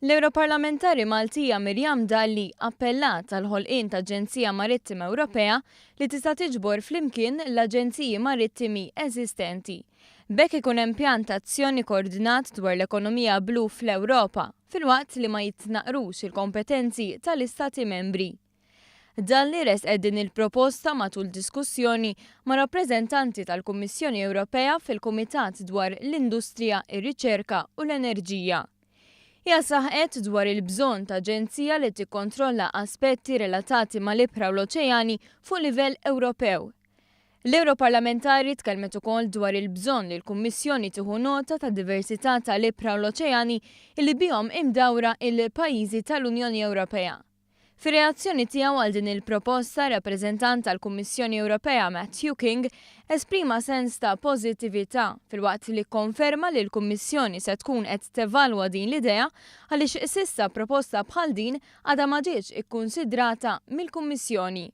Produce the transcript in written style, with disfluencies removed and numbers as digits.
L-Ewroparlamentari Maltija Miriam Dalli appellat għall-ħolqien ta' Aġenzija Marittima Ewropea li tista' tiġbor flimkien l-aġenziji marittimi eżistenti. B'hekk ikun hemm pjan ta' azzjoni koordinat dwar l-ekonomija blu fl-Ewropa, filwaqt li ma jitnaqrux il-kompetenzi tal-Istati membri. Dalli resqet din il-proposta matul diskussjoni ma' rappreżentanti tal-Kummissjoni Ewropea fil-Kumitat dwar l-Industrija, ir-Riċerka u l-Enerġija. Hija saħqet dwar il-bżonn ta' aġenzija li tikkontrolla aspetti relatati mal-ibħra u l-oċeani fuq livell Ewropew. L-Ewroparlamentari tkellmet ukoll dwar il-bżonn li l-Kummissjoni tieħu nota tad-diversità tal-ibħra u l-oċeani li bihom imdawra il-pajjiżi tal-Unjoni Ewropea. Fir-reazzjoni tiegħu għal din il-proposta, rappreżentant tal-Kummissjoni Ewropea Matthew King esprima sens ta' pożittività filwaqt li kkonferma li l-Kummissjoni se tkun qed tevalwa din l-idea għaliex s'issa proposta bħal din għadha ma ġietx ikkunsidrata mill-Kummissjoni.